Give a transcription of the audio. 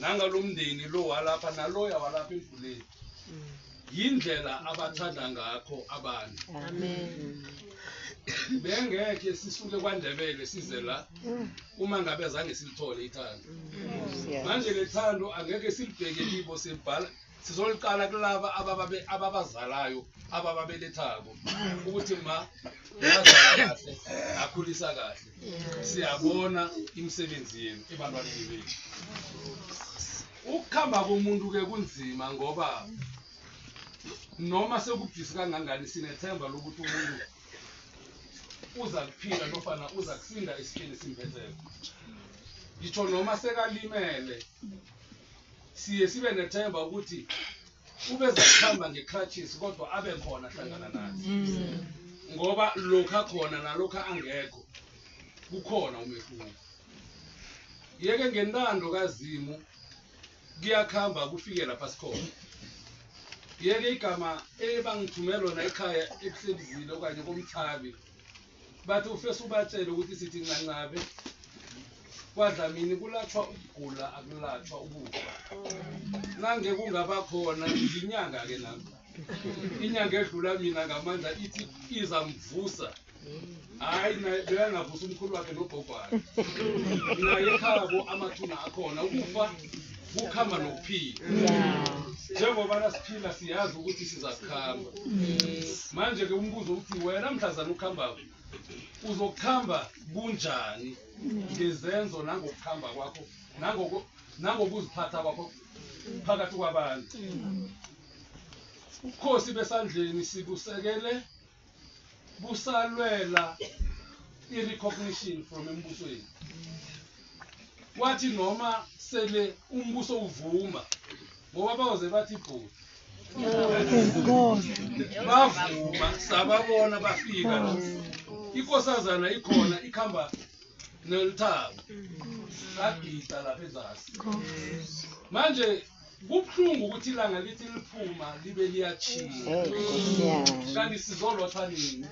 Nangalomndeni lo walapha naloya walapha emfuleni. Yindlela abathanda ngakho abantu. Amen. Bengekhe sisuke kwaNdebele size la uma ngabe zange silithole ithando. Manje le thando angeke silibheke kibo, sibhala sizoliqala kulaba ababazalayo, abababelethako, ukuthi ma yazala kahle, akhulisa kahle, siyabona imisebenzi yenu ebantwaneni bethu. Ukukhamba komuntu-ke kunzima, ngoba noma sekubudisi kangangani, sinethemba lokuthi umuntu uza kuphila nofana uza kusinda esifeni esimphetheko. Ngitsho noma sekalimele, siye sibe nethemba ukuthi ubeza kuhamba nge-crutches, kodwa abe khona hlangana nathi, ngoba lokhu akhona nalokhu angekho kukhona umehluko. Yeke ngentando kaZimu kuyakhamba kufike lapha sikhona. Yeke igama ebangithume lona ekhaya ebuhlebuzile okanye komthabi, bathi ufese ubatshele ukuthi sithi ncancabe kwaDlamini, kulatshwa ukugula, akulatshwa ukufa. Nange kungaba khona nginyanga-ke nami, inyanga edlula mina ngamandla, ithi izamvusa, hayi, naye bekangavusa umkhulu wakhe nogogo wakhe naye ekhabo, amathuna akhona. Ukufa kukhamba nokuphila. Njengoba nasiphila siyazi ukuthi sizakukhamba. Manje-ke umbuzo uthi, wena mhlazana ukuhambako uzokuhamba kunjani ngezenzo nangokuhamba kwakho nangokuziphatha kwakho phakathi kwabantu? Ubukhosi besandleni sibusekele busalwela i-recognition from embusweni. Kwathi noma sele umbuso uvuma, ngoba bayoze bathi bhuti, bavuma, sababona bafika la, inkosazana ikhona, ikhamba nelithabo, sagida lapha ezasi. Manje kubuhlungu ukuthi ilanga lithi liphuma libe liyatjhinga, kanti sizolotha nini?